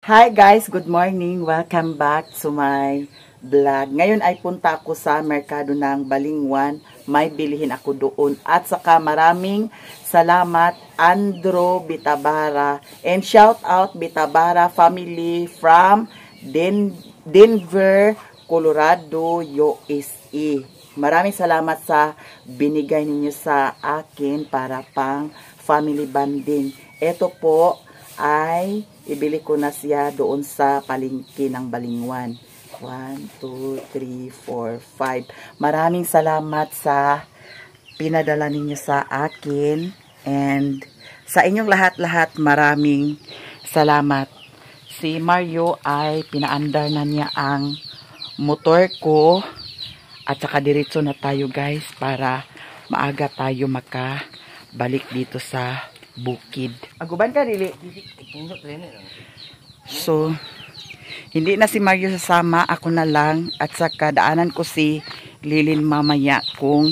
Hi guys, good morning. Welcome back to my vlog. Ngayon ay punta ako sa merkado ng Balingwan. May bilihin ako doon. At saka maraming salamat, Andrew Bitabara. And shout out Bitabara family from Denver, Colorado, USA. Maraming salamat sa binigay ninyo sa akin para pang family bonding. Ito po ay ibili ko na siya doon sa palengke ng Balingwan. 1, 2, 3, 4, 5. Maraming salamat sa pinadala ninyo sa akin. And sa inyong lahat-lahat, maraming salamat. Si Mario ay pinaandar na niya ang motor ko. At saka diretso na tayo, guys, para maaga tayo makabalik dito sa bukid. Aguban ka dili. So, hindi na si Mario sasama, ako na lang, at saka daanan ko si Lilin mamaya kung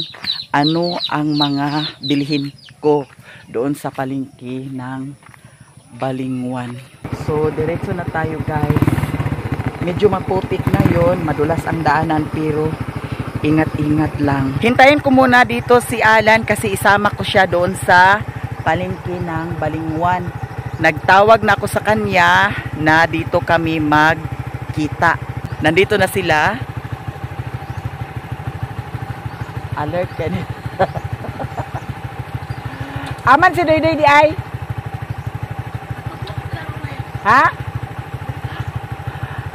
ano ang mga bilhin ko doon sa palengke ng Balingwan. So, diretso na tayo, guys. Medyo maputik na yon, madulas ang daanan, pero ingat-ingat lang. Hintayin ko muna dito si Alan kasi isama ko siya doon sa palengke ng Balingwan. Nagtawag na ako sa kanya na dito kami magkita. Nandito na sila. Alert ka ni. Aman si Doydoy di ay? Ha?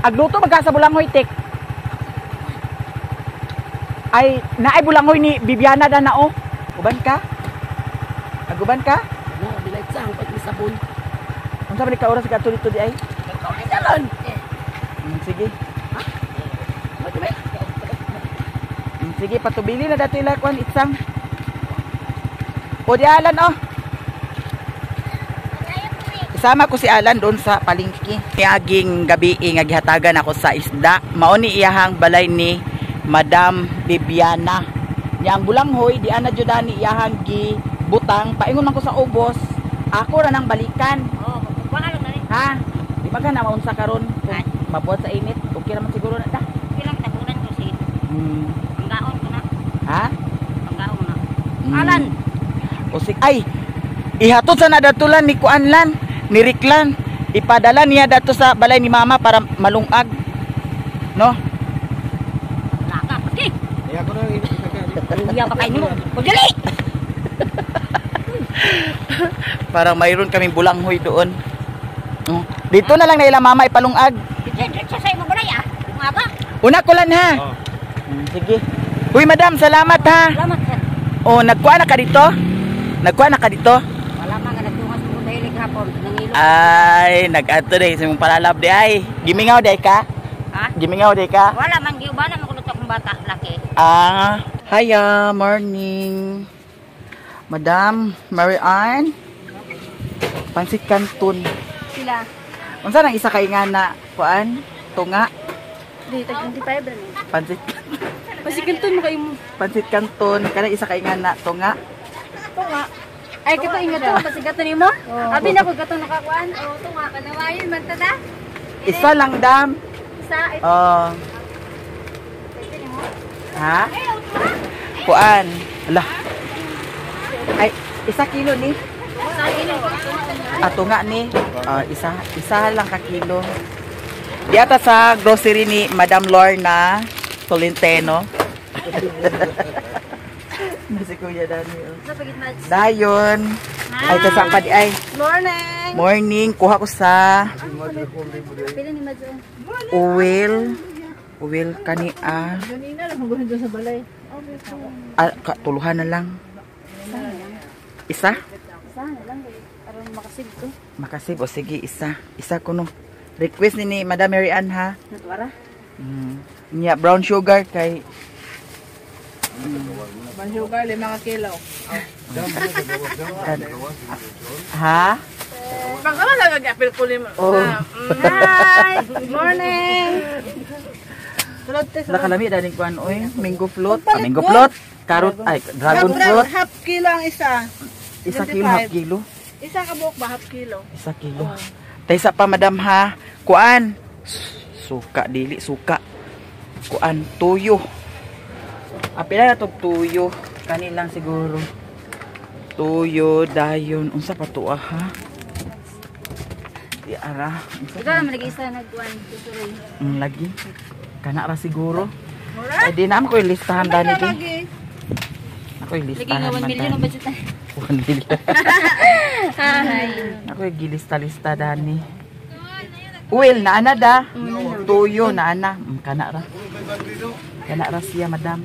Agluto magka sa bulanghoy tik. Ay, naay bulanghoy ni Bibiana da na oh. Uban ka? Aguban ka? No, bilay sang pag misabon. Unsa man ka oras ka dito di ay? Kauli dalan. Sige. Ha? Sige, patubili na dati ila kuan itsang. O di Alan oh. Isama ko si Alan doon sa palengke. Niaging gabi nga gihatagan ako sa isda. Mao ni iyahang balay ni Madam Bibiana. Nya ang bulanghoy di ana jud ani iyahang gi butang, paingon man ko sa ubos. Ako ra nang balikan. Oh, magpaalo na ni. Ha? Di ba ka na maunsa karon? Mabuhat sa init. Okay ra man siguro na ta. Ilang tabunan ko si. Panggaon ko na. Ha? Panggaon na. Alan. O si ay ihatod sa nadatulan ni Kuanlan, ni Riklan. Ipadala niya dato sa balay ni Mama para malungag. No? Laka, pagi. Iya ko na iya pa kayo mo. Pagdali. Parang mayroon kaming bulanghoy doon. Oh. Dito na lang na ila mama ipalungag. Diretso sa imong balay ah. Umaga. Una ko lang ha. Oh. Sige. Uy madam, salamat ha. Salamat sir. Oh, nagkuha na ka dito? Nagkuha na ka dito? Wala man nga nagtungas mo dahil hapon nangilo. Ay, nag-adto day sa imong palalab di ay. Gimingaw day ka? Ha? Gimingaw day ka? Wala man giubanan mo kuno akong bata laki. Ah, hiya, morning. Madam Mary Ann. Pansit Canton. Sila. Unsa nang isa kay nga na kuan? Tunga. Di tag 25 ra ni. Pansit Pansit Canton mo kayo mo. Pansit Canton kana isa kay nga na tunga. Tunga. Ay kato ingat to pansit Canton nimo? Abi na ko katong nakakuan. Oh, tunga kanawayon man ta da. Isa lang dam. Isa. Oh. Ha? Kuan. Ala. Ay, isa kilo ni. Ato nga ni. Isa lang ka kilo. Diata sa grocery ni Madam Lorna Tolentino. Nasi Kuya Dani. Oh. Dayon. Ay, kasama di ay. Morning. Morning. Kuha ko sa oil. Oil kani ah. Ah, tuluhan na lang. Isa? Isa na lang. Aron makasib ko. Makasib. O sige, isa. Isa ko no. Request ni Madam Mary Ann ha. Natwara? Nya, brown sugar kay... Brown sugar, 5 kilo. Ha? Baka wala nag-apil ko lima. Oh. Hi! Good morning! Nakalami daning kuan oy, mango float. Ah, mango float, carrot ay dragon fruit. Half kilo ang isa. Isa kilo, half kilo. Isa ka buok ba half kilo? Isa kilo. Taysa pa madam ha. Kuan. Suka dili suka. Kuan tuyo. Apila na tog tuyo. Kani lang siguro. Tuyo dayon unsa pa to ha? Di ara. Ikaw naman lagi isa nagkuan tuturoy. Lagi. Kana ra siguro. Ay di na ko listahan dani di. Ako listahan. Lagi nga 1 million ang budget na. 1 million. Ako gilista-lista dani. Well, naana da. Tuyo naana. Kana ra. Kana ra siya, madam.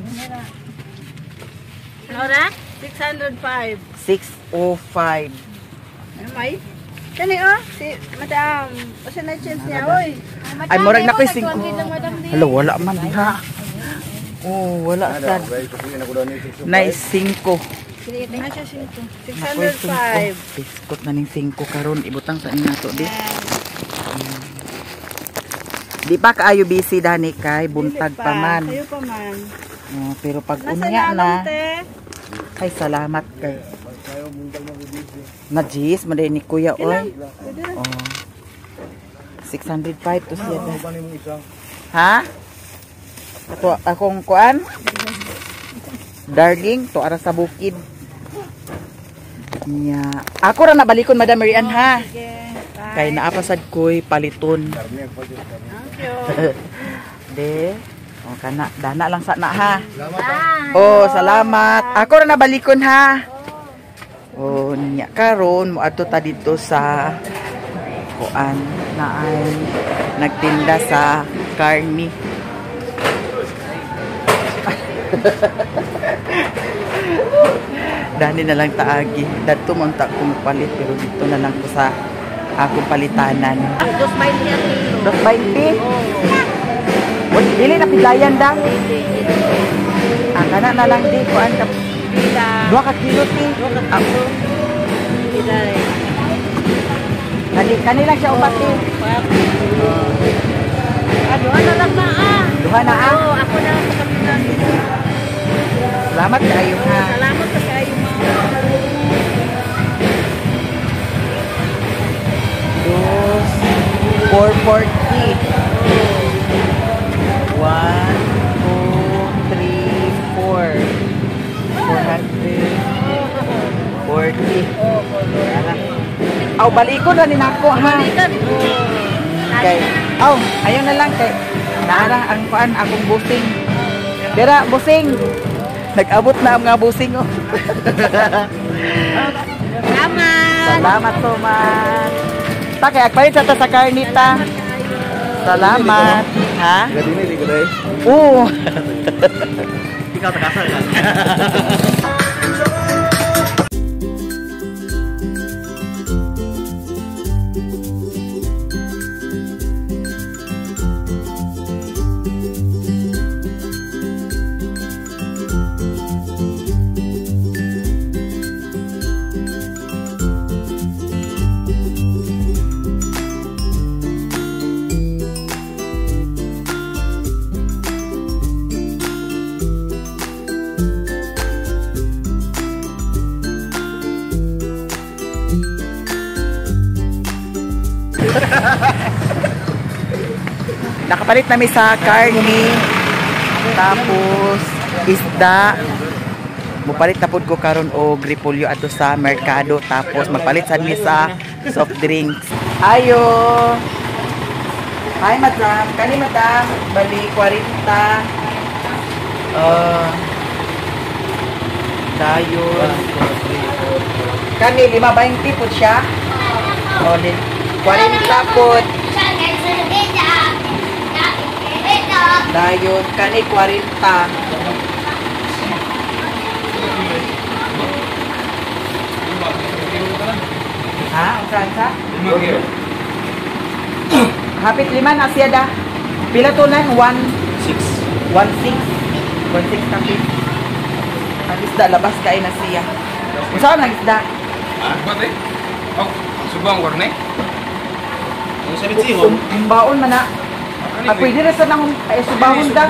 Ano ra? 605. 605. Ano may? Kani oh, si madam. Usa na chance niya oy. Ay murag na koy 5. Hello, wala man diha. Oh, wala sad. Nice 5. 605. Biskot na ning 5 karon ibutang sa inyo to di. Di pa kaayo busy dani kay buntag pa man. Kayo pa man. Oh, pero pag unya na. Ay salamat kay. Na-gis man ni kuya oy. Oh. 605 to siya da. Ha? Ato akong kuan? Darling, to ara sa bukid. Nya. Ako ra nabalikon Madam Marian ha. Kay naa pa sad koy paliton. Thank you. De. O kana dana lang sa na ha. Oh, salamat. Ako ra nabalikon ha. Oh, nya karon moadto ta didto sa kuan na ay nagtinda sa karni. Dani na lang taagi. Dadto man ta ko palit pero dito na lang ko sa akong palitanan. 2.20 ang kilo. 2.20? Oh. Dili na pidlayan da. Ah, kana na lang di kuan ka. 2 ka kilo ti. Kani kani lang siya upat ti. Duha na lang na ah. Duha na ah. Oo, ako na sa kapitan. Salamat kaayo ha. Salamat sa kaayo ma'am. Dos, 440. 1, 2, 3, 4. 440. Aw, balikon na ni nako ha. Kay, aw, ayaw na lang kay naara ang kuan akong busing. Dira busing. Nag-abot na ang mga busing oh. Salamat. Salamat so much. Ta kay agpalit sa ta sa karnita. Salamat. Ha? Oo. Ikaw taga-asa ka. Nakapalit nami sa karne, tapos isda. Mupalit na pud ko karon og repolyo adto sa merkado, tapos magpalit sad mi sa soft drinks. Ayo. Hi madam, kani madam, bali 40. Dayon. Kani 5.20 pud siya. O 40 pud. Dayon kani 40. Ha, unsa unsa? Hapit 5 na siya da. Pila to nan? 1 6. 1 6. 1 6 kapit. Ang isda labas kay na siya. Unsa man ang isda? Ah, bate. Oh, subang warne. Baon man na. Ah, pwede ra sa nang ay subahon da.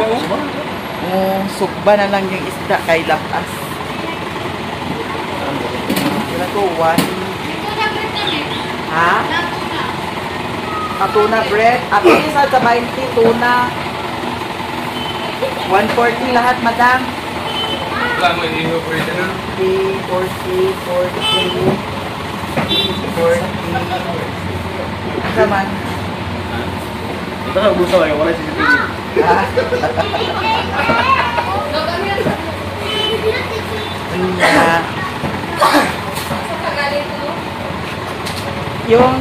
Oh, sugba na lang yung isda kay labas. Pila to? 1. Ha? Tuna bread. At isa sa 20 tuna. 140 lahat, madam. Wala mo iho pwede na. 3, 40, 40, 40. Asa man? Ito ka ubusa kayo, wala CCTV. Tuna. Yung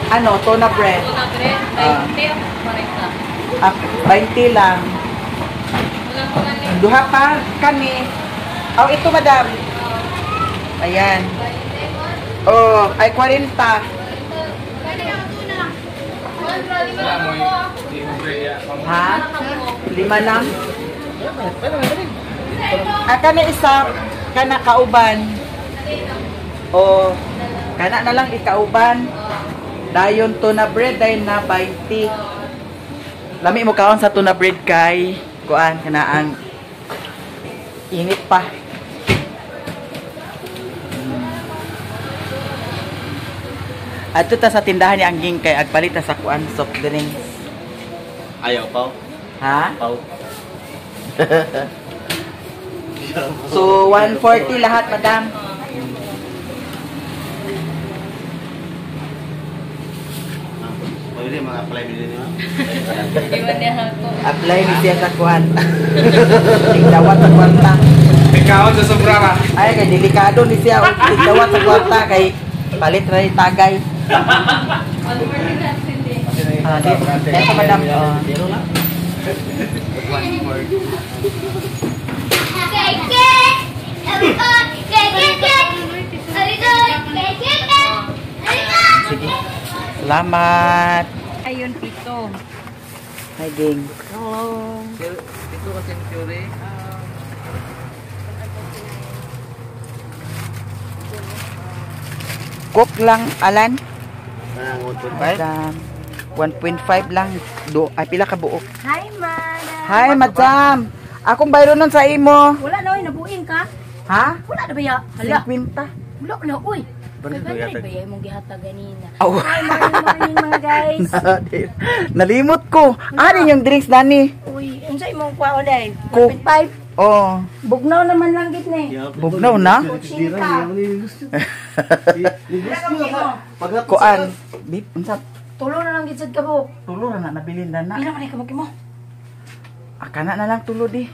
ano, tuna bread. Tuna bread, 20 o 40. Ah, 20 lang. Duha pa kami. Oh, ito madam. Ayan. Oh, ay 40. Wala mo iho pwede. Ha? 5 lang. Ah, kana isa, kana kauban. Oh, kana na lang ikauban. Dayon tuna bread dayon na 20. Lami mo kaon sa tuna bread kay kuan kana ang init pa. Adto ta sa tindahan ni Angging kay agpalit ta sa kuan soft drinks. Ayaw, pao. Ha? Pao. So 140 lahat, madam. Pwede mga apply nila niya. Iwan niya ako. Apply ni siya sa kuan. Tigdawat sa kwarta. Ikaw sa sobra ka. Ay kay delikado ni siya og tigdawat sa kwarta kay palit ra ni tagay. 140 na sindi. Ah, di. Eto madam. Oh. Sige. Salamat. Ayun, pito. Hi, gang. Hello. Ito kasi century. Coke lang, Alan. Ah, 1.5. Madam. 1.5 lang. Do, ay pila ka buok. Hi, madam. Hi, madam. Akong bayro nun sa imo. Wala na oy, nabuing ka. Ha? Wala na ba ya? Hala. 50. Wala na oy. Balik Kay do yata. ba ya imong gihatag ganina? Aw. Hi, morning, morning mga guys. Nalimot ko. Ano yung drinks nani? Uy, unsa imong kwaon day? Coke. 1.5. Oh, Bugnaw naman lang git ni. bugnaw na. Kuan. Bip, unsa? Tulo na lang gid sad kabuk. Tulo ra na nabilin na na. Pila man kabuk mo? Akana na lang tulo di.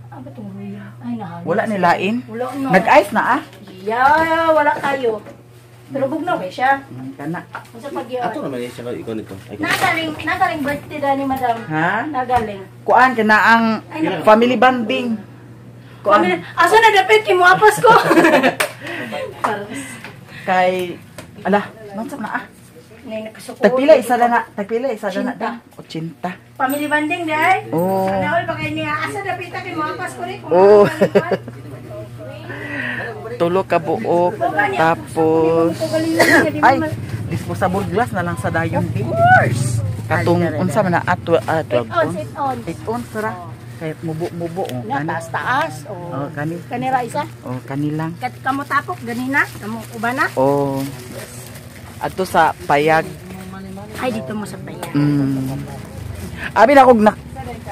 Ah, ba tong luya? Ay, nahala. Wala ni lain. Wala na. Nag-ice na ah. Yeah, wala kayo. Pero bugnaw kay siya. Kana. Unsa pagyo? Ato naman siya ikaw nito. Ay, Nagaling, nagaling birthday dani madam. Ha? Nagaling. Kuan kana ang Ay, family bonding. Kuan. Kuan Asa na dapit kay mo apas ko? Paras. kay ala, mansa na ah. Nay nakasuko. Tagpila isa na na, tagpila isa na na da. 80. Family bonding day. Oh. Sana all bagay niya. Asa dapit kay mo apas ko rin. Oh. Tulo ka buok tapos ay disposable glass na lang sa dayon di. Of course. Katong unsa man na at 12 8 ons, 8 ons. 8 ons ra. Kay mubo-mubo oh. Na Kani. taas taas. Oh, Oh. kani. Kanira isa. Oh, kani lang. Kat kamo tapok ganina, kamo ubana. Oh. Adto sa payag. Ay dito mo sa payag. Abi na kog na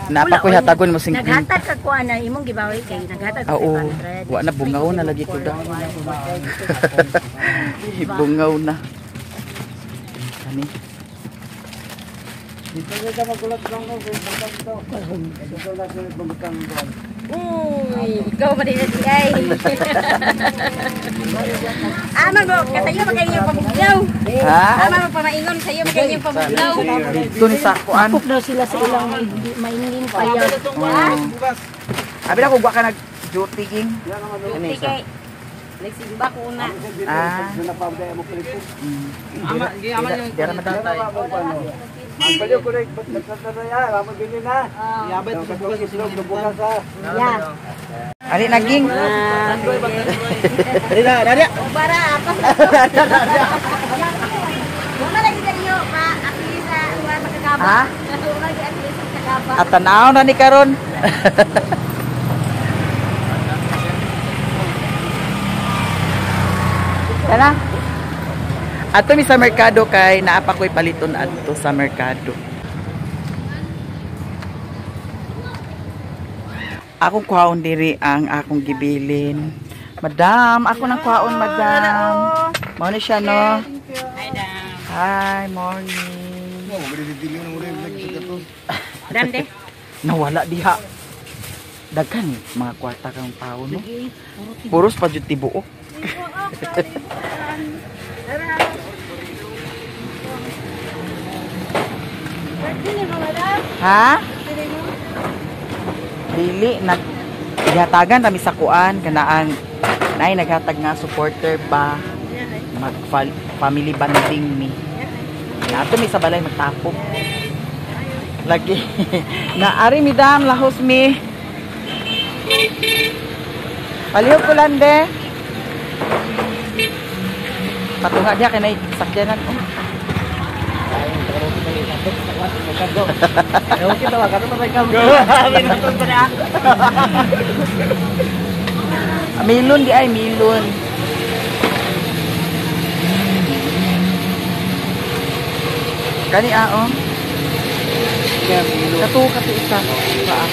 napa ko'y Wala, hatagon mo 50. Naghatag ka kuan na imong gibawi kay naghatag ka Ah, oo. 500. Wa na bungaw na lagi ko da. Bungaw na. Kani. Uy, ikaw ba din si ay? Ama mo, katayo ba kayo pamugnaw? Ha? Ama mo pamaingon sa'yo ba kayo pamugnaw? Dito ni sa kuan. Tapok daw sila sa ilang maingin payag. Oh. Abi na kog wa ka nag duty ging. Sige. Nagsimba ko na. Ah. Ama, ama yung Dira madam. Yabay to bukas yung bukas. Yeah. Ali naging. Dali na, dali. Para apas. Wala lagi kayo pa akili sa uwa sa kagaba. Ha? Wala lagi akili sa kagaba. At tanaw na ni karon. Tara. Ato mi sa merkado kay naa pa ko'y paliton adto sa merkado. Akong kuhaon diri ang akong gibilin. Madam, ako nang kuhaon, madam. Mao ni siya, no? Hi, morning. Dam de. Nawala diha. Daghan mga kwarta kang tao, no? Puros pa jud tibuok. Ha? Dili nag gihatagan kami sa kuan kanaan nay naghatag nga supporter ba mag family bonding mi. Nato mi sa balay magtapok. Lagi na ari mi dam lahos mi. Palihog ko lang de. Patunga diha kay nay sakyanan oh. Milon di ay milon. Kani ah oh. Kato kato isa. Paa.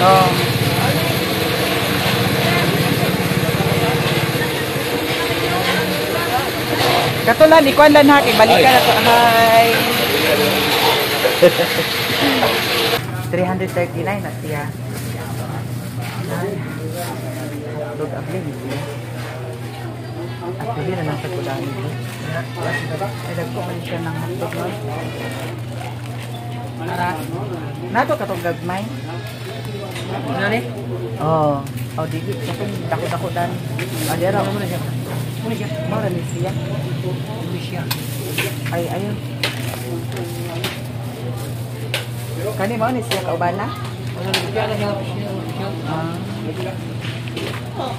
Oh. Kato lang, ikuan lang ha, kay balikan na to. Hi. 339 na siya. Ay. Hotdog abli ni siya. At pili na lang sa kulani ko. Ay, dagko man siya ng hotdog. No? Nato katong gagmay. Ano ni? Oh, oh dili katong dako-dako dan. Ah, dira. Ano siya? Ano siya? Mao ra ni siya. Ano siya? Ay, ayun. Kani mao ni siya kaubana? Ano siya? Ano siya? Ah.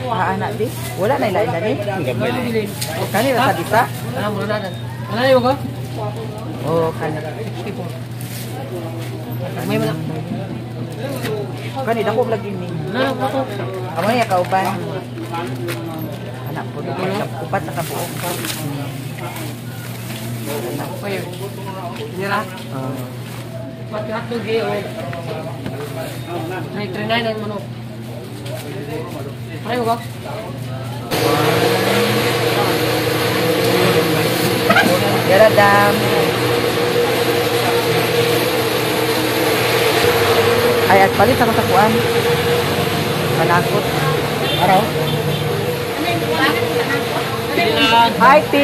Ah, anak di. Wala na ilain dani. Kani ra sa disa? Ano mo na? Ano yung ko? Oh, kani. May mana. Kani dako lagi ni. Ano ko to? Amo ya kauban. Anak po, upat na kabuok. Okay. Nira. Oh. Pati hotdog eh. 339 ang manok. Ano ko? Yara dam. Ay, at palit ako sa kuan. Panakot. Araw. Hi, T.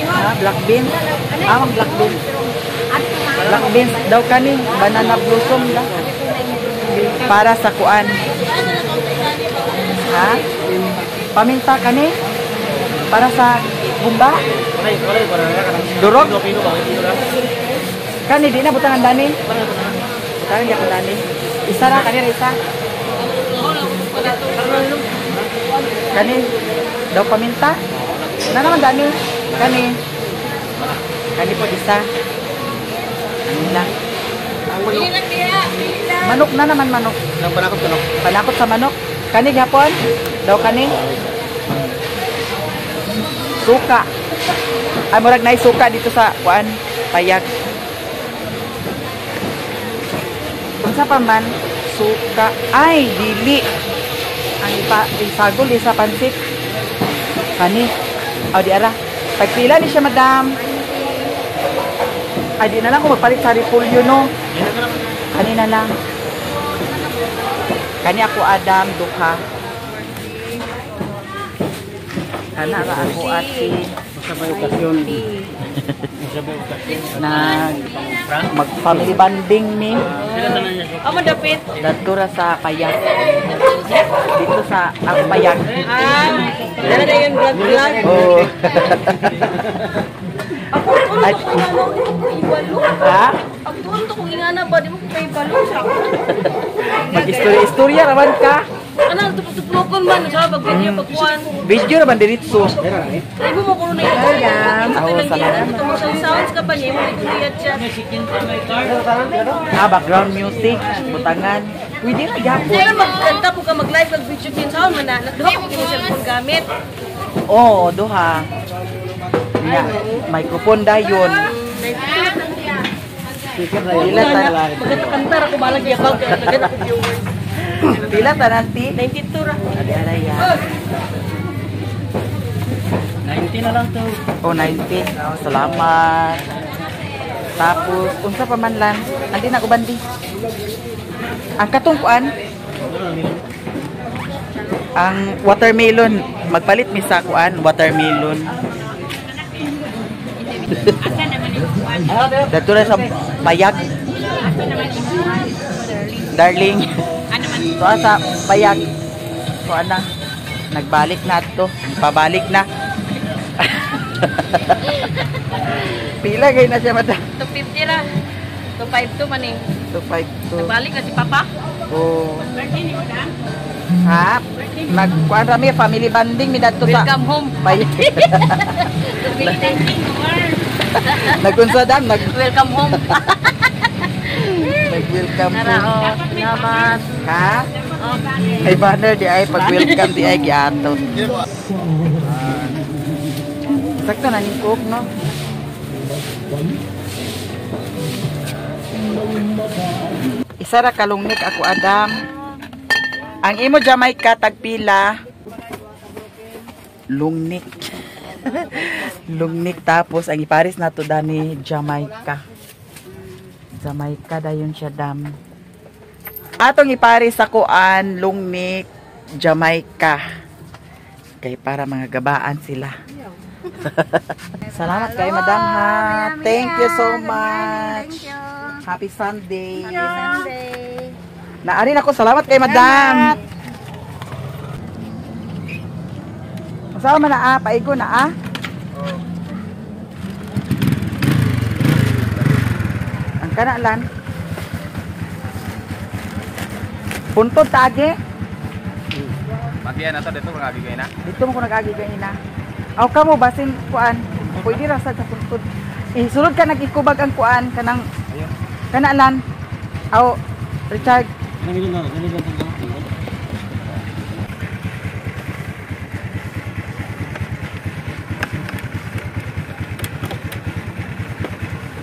Ah, black beans. Ah, mag black beans. Black beans daw kani, banana blossom da. Para sa kuan. Ha? Paminta kani? Para sa bumba? Durog? Kani di na butangan dani. Butangan di ako dani. Isa ra kani ra isa. Kani daw paminta. Na naman dani. Kani. Kani po isa. Ano lang. Manok na naman manok. Nang panakot ka, no? Panakot sa manok. Kani gihapon? Daw kani? Suka. Ay murag nay suka dito sa kuan payag. Unsa pa man suka? Ay dili. Ang ipa isagol sa pansit. Kani. Aw di ara. Pagpila ni siya madam. Ay di na lang ko magpalit sa repolyo no. Kani na lang. Kani ako Adam duha. Kana ra ako ati Masabay okasyon. na mag family bonding mi. Amo dapit. Dadto ra sa payag. Dito sa ang payag. Ah, dala na yung vlog vlog. Oh. Ako tulo At- ko ano, di mo ko ibalo. Ha? Ang tuon to kung ingana ba, di mo ko kaibalo sa ako. Mag-istorya-istorya raman ka. Ano, tuplukon man sa pag video pagkuan. Video ra man diretso. Ay mo mo kuno na yun. Oo, salamat. Sounds ka pa niya mo kuya chat. Ah, background music, butangan. Pwede ra gyapon. Kaya magkanta po ka mag-live mag video kin sound man na. Duha ko kini cellphone gamit. Oo, duha. Nga, microphone dayon. Pila tanan, Magkanta ra ko balag yabag kay dagan ako viewers. pila tanan ti? 92 ra. Adi araya. 90 na lang to. Oh, 90. Salamat. Tapos, unsa pa man lang? Andi na uban di. Ang katong kuan, ang watermelon, magpalit mi sa kuan, watermelon. Dato na sa payag. Darling. So, sa payag. So, ana, nagbalik na to. Pabalik na. Pila gay na siya, madam? 250 ra. 252 man eh. 252. Balik na si Papa. Oh. Ha? Magkuan rami family bonding mi dadto sa Welcome home. Payag. Nagunsa dam nag Welcome home. nag-welcome Nara home. oh. Salamat. Ha? Okay. Ay banner di ay pag welcome di ay giato. Sakto na ning cook no. Isa ra kalungnik ako Adam. Ang imo Jamaica tagpila. Lungnik. Lungnik tapos ang iparis nato dani Jamaica. Jamaica dayon siya dam. Atong iparis sa kuan lungnik Jamaica. Kay para mga gabaan sila. Salamat kay Madam ha. Thank you so much. Thank you. Happy Sunday. Sunday. Naarin ako. Salamat kay Madam. Masama man na ah. Paigo na ah. Ang kanalan. Puntod taage. Magian na to dito mga bigay na. Dito mo ko nag-agi ganina. Aw kamo basin kuan. Pwede ra sad sa puntod. Isulod ka nag-ikubag ang kuan kanang kanalan. Aw Richard, Ganito na, ganito na.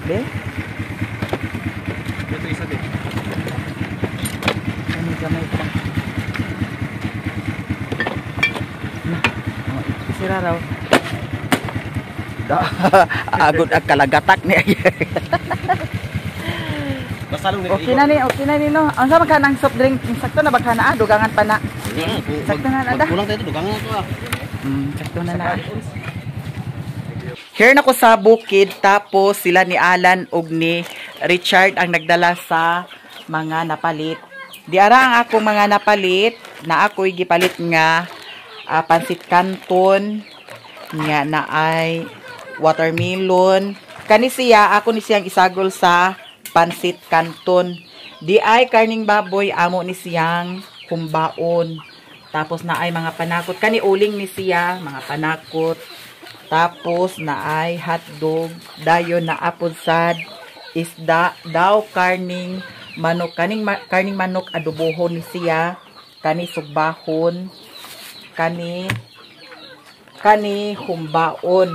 be. Dito isa din. Kani gamay pa. Na, oh, sira raw. Agod ang kalagatak ni. Basta lang Okay na ni no. Ang sama ka ng soft drink, sakto na ba ka na ah, dugangan pa na. Sakto na na da. Kulang tayo dugangan na to ah. Sakto na na. Here na ko sa bukid tapos sila ni Alan ug ni Richard ang nagdala sa mga napalit. Di ara ang akong mga napalit na ako'y gipalit nga pansit canton nga na ay watermelon. Kani siya ako ni siyang isagol sa pansit canton. Di ay karning baboy amo ni siyang humbaon. Tapos na ay mga panakot. Kani uling ni siya mga panakot. Tapos na ay hotdog, dayon na apod sad, isda, daw karning manok, kaning karning manok adobohon ni siya, kani sugbahon, kani kani humbaon,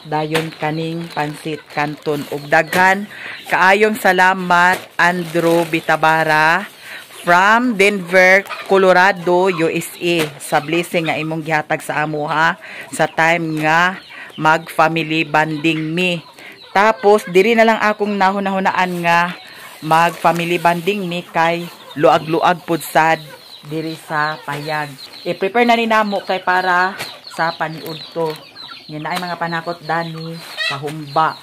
dayon kaning pansit canton ug daghan kaayong salamat Andrew Bitabara from Denver, Colorado, USA sa blessing nga imong gihatag sa amo ha sa time nga mag family bonding mi. Tapos diri na lang akong nahunahunaan nga mag family bonding mi kay luag-luag pud sad diri sa payag. I-prepare na ni namo kay para sa paniud to. Nya naay mga panakot dani kahumba.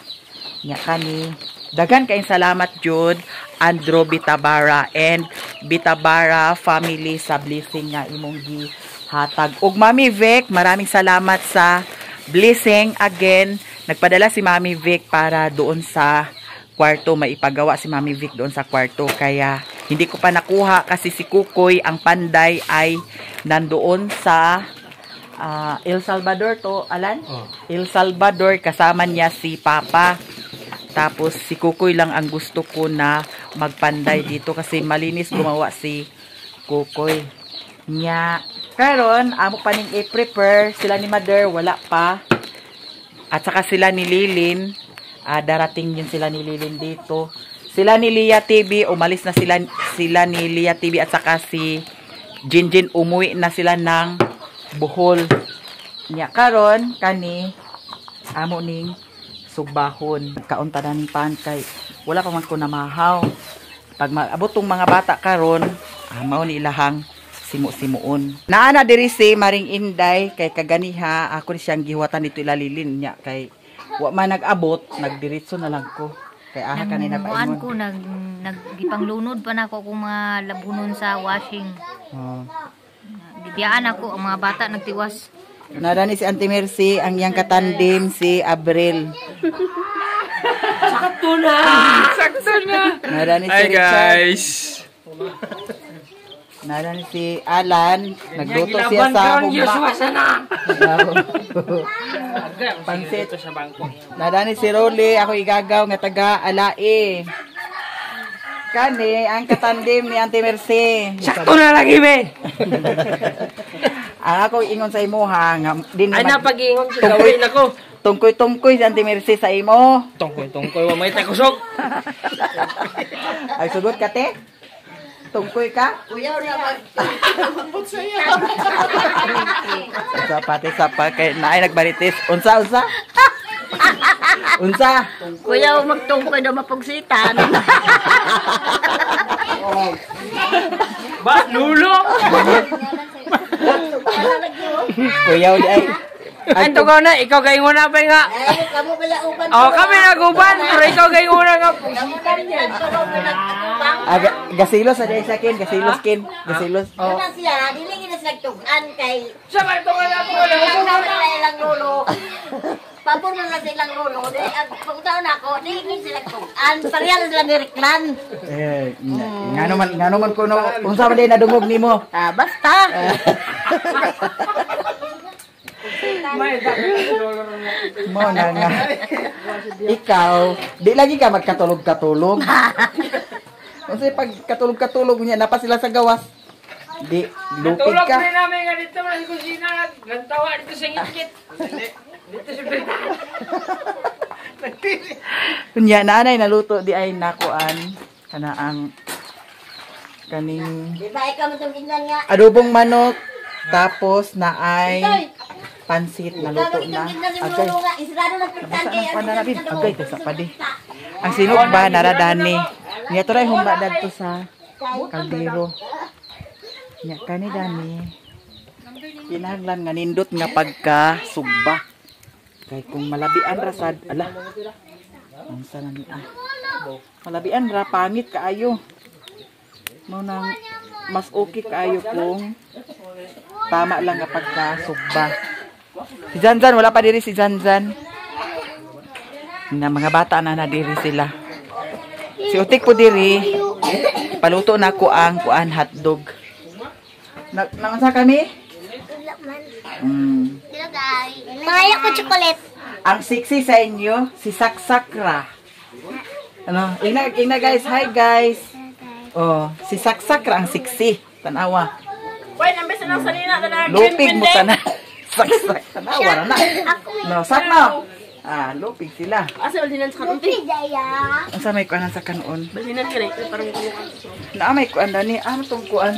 Nya kani daghan kayong salamat jud Andrew Bitabara and Bitabara family sa blessing nga imong gihatag. Ug Mami Vic, maraming salamat sa blessing again. Nagpadala si Mami Vic para doon sa kwarto, maipagawa si Mami Vic doon sa kwarto kaya Hindi ko pa nakuha kasi si Kukoy, ang panday ay nandoon sa El Salvador to, Alan? Oh. El Salvador, kasama niya si Papa. Tapos si Kukoy lang ang gusto ko na magpanday dito kasi malinis gumawa si Kukoy. Nya, karon amo pa ning i-prepare sila ni Mother, wala pa. At saka sila ni Lilin, darating yun sila ni Lilin dito. Sila ni Lia TV, umalis na sila sila ni Lia TV at saka si Jinjin, umuwi na sila ng Bohol. Nya karon kani amo ning sugbahon. Kaunta na ning pan kay wala pa man ko namahaw. Pag maabot tong mga bata karon, mao ni ilahang simu-simuon. Naa na diri si Maring Inday kay kaganiha ako ni siyang gihuwatan dito ilalilin niya kay wa man nag-abot, nagdiretso na lang ko. Kay aha kanina pa Kuan ingon. ko nag naggipanglunod pa nako akong mga labunon sa washing. Oh. Gibiyaan ako ang mga bata nagtiwas. Nara ni si Auntie Mercy, ang iyang katandim si Abril. Sakto na! Sakto na! Nara ni si Hi Richard. guys! Nara ni si Alan. Nagluto siya sa humba. na! Pansit. Sa bangko. Nara ni si Rolly, ako igagaw nga taga Alae. Kani ang katandim ni Auntie Mercy. Sakto na lagi, be! Ang ako ingon sa imo ha nga din Ay, napag-iingon sa Tungkoy. gawin ako. Tungkoy-tungkoy si Auntie Mercy sa imo. Tungkoy, tungkoy, wa may takusog. Ay sugot ka te. Tungkoy ka? Kuya, na mag... Sa pati sa pa kay naay nagbaritis. Unsa unsa? Unsa? Kuya, magtungkoy daw mapugsitan. Ba, lulo! Kuyaw di ay. Ay, tugaw na, ikaw kay una pa nga. Ay, kamo kaya uban. Oh, kami naguban, pero ikaw kay una nga. Kamo kaya nagtubang. Ah, gasilos sa sa kin, gasilos kin, gasilos. Oh. Siya, dili gid sila nagtugan kay Sa may tungan ako, wala Wala naman na ilang lolo. Pabor na lang sa ilang lolo. Di, ang pagkutaon ako, di gid sila nagtugan. Pareha na sila ni Riklan. Eh, ngano man kuno unsa man day nadungog nimo? Ah, basta. Mo na nga. Ikaw, di lagi ka magkatulog-katulog. Kasi pag katulog-katulog niya, napa sila sa gawas. Di, lupig Tulog ka. rin namin nga dito sa kusina, nagtawa dito sa ngikit. Dito sa Kunya, nanay naluto di ay nakuan. Kana ang kaning Di ba ikaw man itong gingan nga? adobong manok. Tapos na ay pansit naluto Ikaw na. man itong gingan si Agay. lolo nga. Isrado ng pirtan Basta kay ang pananabin. Agay, tasa pa di. Ang sinog ba, naradani. Niya to ray humba dadto sa kaldero. Niya kani dani. Kinahanglan nga nindot nga pagka sugba. Kay kung malabian ra sad, ala. Unsa na ni ah. Malabian ra pangit kaayo. Mao nang mas okay kaayo kung tama lang nga pagka sugba. Si Zanzan, wala pa diri si Zanzan. Na mga bata na na diri sila. Si Utik po diri. Paluto na ko ang kuan hotdog. Na naunsa kami? Mm. Maya ko chocolate. Ang sexy sa inyo, si Saksakra. Ano? Ina, ina guys, hi guys. Oh, si Saksakra ang sexy. Tanawa. Wait, nambes na lang sa nina. Lupig mo tanan. Saksak tanawa ra na. No, sak no. Ah, lupig sila. Asa balinan sa kanon, te? Unsa may kuan sa kanon? Balinan ka rin. Parang kumuha. Naa may kuan dani. Ano tong kuan?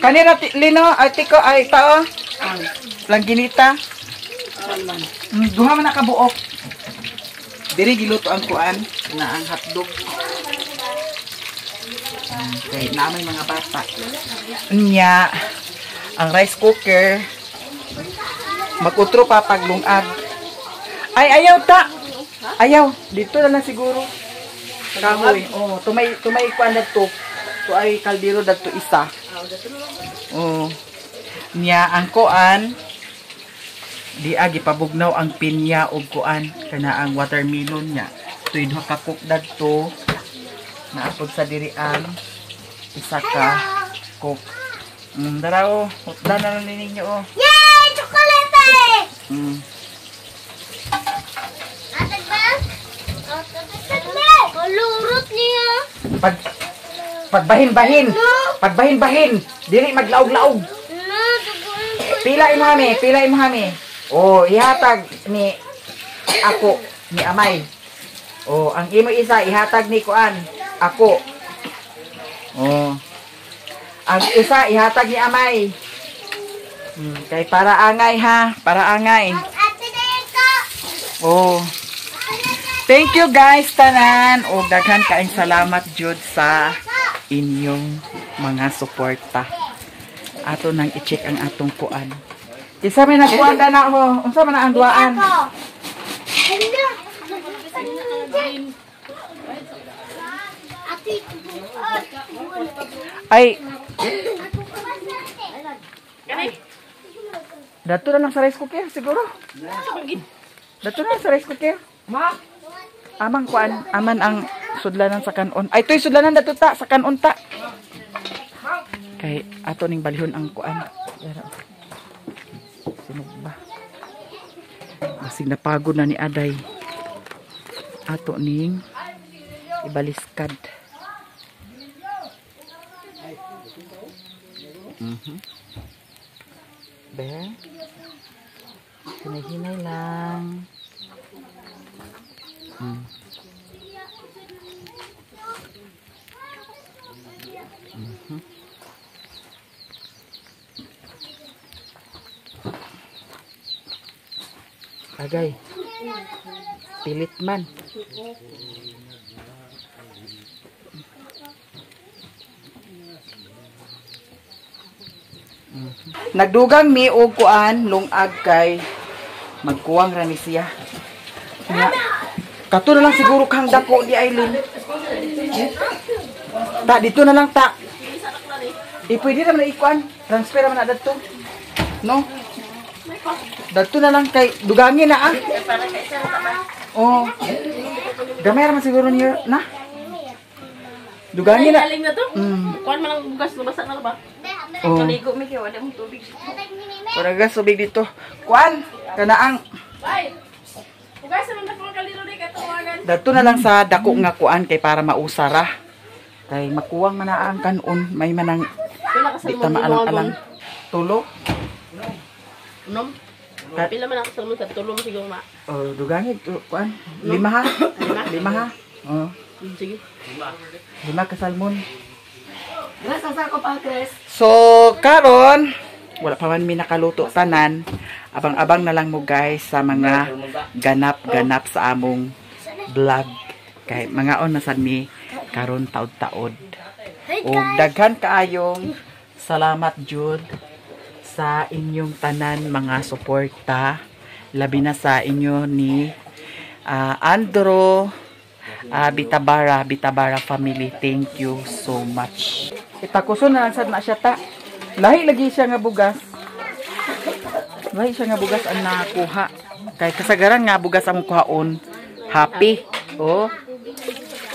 Kanira ti Lino, ay tiko ay tao. Langginita. Duha man na kabuok. Diri giluto ang kuan na ang hotdog. Okay, naa may mga bata. Nya, ang rice cooker magutro pa paglungag. Ay ayaw ta. Ayaw, dito na lang siguro. Kahoy. Oh, tumay tumay kuan dadto. To ay kaldero dadto isa. Oh. Nya ang kuan di agi pabugnaw ang pinya og kuan kana ang watermelon nya. Tuy duha ka cook dadto. Naapod sa diri ang Isa ka coke. Dara oh, hutdan na lang ninyo oh. Yay! Chocolate! Atag ba? Kalurot niya. Pagbahin-bahin. Pagbahin-bahin. Dili maglaog-laog. Pila imami, pila imami. Oh, ihatag ni ako ni Amay. Oh, ang imo isa ihatag ni kuan ako. Oh. Ang isa ihatag ni Amay. Kay para angay ha, para angay. Oh. Thank you guys tanan. O daghan kaayong salamat jud sa inyong mga suporta. Ato nang i-check ang atong kuan. Isa may nagkuan na ho. Unsa man ang duaan? Ay, dato na lang sa rice cooker siguro. Dato na lang sa rice cooker. Ma. Amang kuan, aman ang sudlanan sa kanon. Ay, to'y sudlanan dato ta sa kanon ta. Kay ato ning balihon ang kuan. Sinog ba? Basig napagod na ni Aday. Ato ning ibaliskad. Be. Hinay-hinay lang. Agay. Pilit man. Nagdugang mi og kuan lungag kay magkuwang ra ni siya. Nga, kato na lang siguro kang dako di Aileen. Ta dito na lang ta. Pwede naman na ikuan, transfer naman na dadto. No? Dadto na lang kay dugangin na ah. Oh. Gamay ra man siguro niyo na. Dugangin na. Aling na to? Kuan man ang bugas, nabasa na ba? Oh. Kaligo mi kay wala mong tubig. Wala gas tubig dito. Kuan kanaang. Bay. Bugas man na kung kaliro di katawagan. Dadto na lang sa dako nga kuan kay para mausara. Kay makuwang man na ang kanon, may manang di ta maalang-alang. Tulo. Unom. Pila man ang salmon sa tulo mo siguro ma. Oh, dugangin kuan. Lima ha. Lima ha. Oh. Sige. Lima ka salmon. So, karon wala pa man mi nakaluto tanan. Abang-abang na lang mo guys sa mga ganap-ganap sa among vlog. Kay mga on na sad mi karon taod-taod. Og daghan kaayong salamat jud sa inyong tanan mga suporta, labi na sa inyo ni Andro Bitabara, Bitabara family. Thank you so much. Itakuso na lang sad na siya ta. Lahi lagi siya nga bugas. Lahi siya nga bugas ang nakuha. Kay kasagaran nga bugas ang kuhaon. Happy. Oh.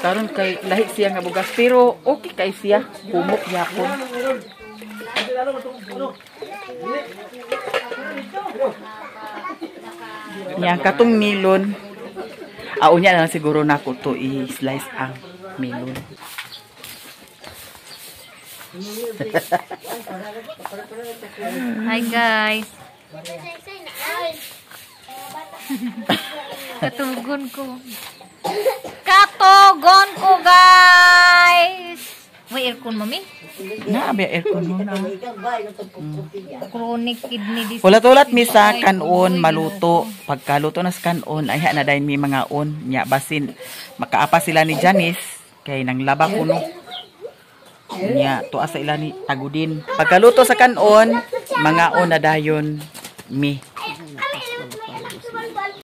Karon kay lahi siya nga bugas pero okay kay siya. Humok yapon. Nya katong melon. Unya na lang siguro nako to i-slice ang melon. Hi guys. Katugon ko. Katugon ko guys. May aircon mami? Na, may aircon mo na. Chronic kidney disease. Ulat-ulat mi sa kanon maluto. Pagkaluto na sa kanon, ay na dayon mi mga on. Nya basin makaapa sila ni Janice kay nang laba kuno. Nya tuwa sa ila ni tagudin. Pagkaluto sa kanon, mga on na dayon mi.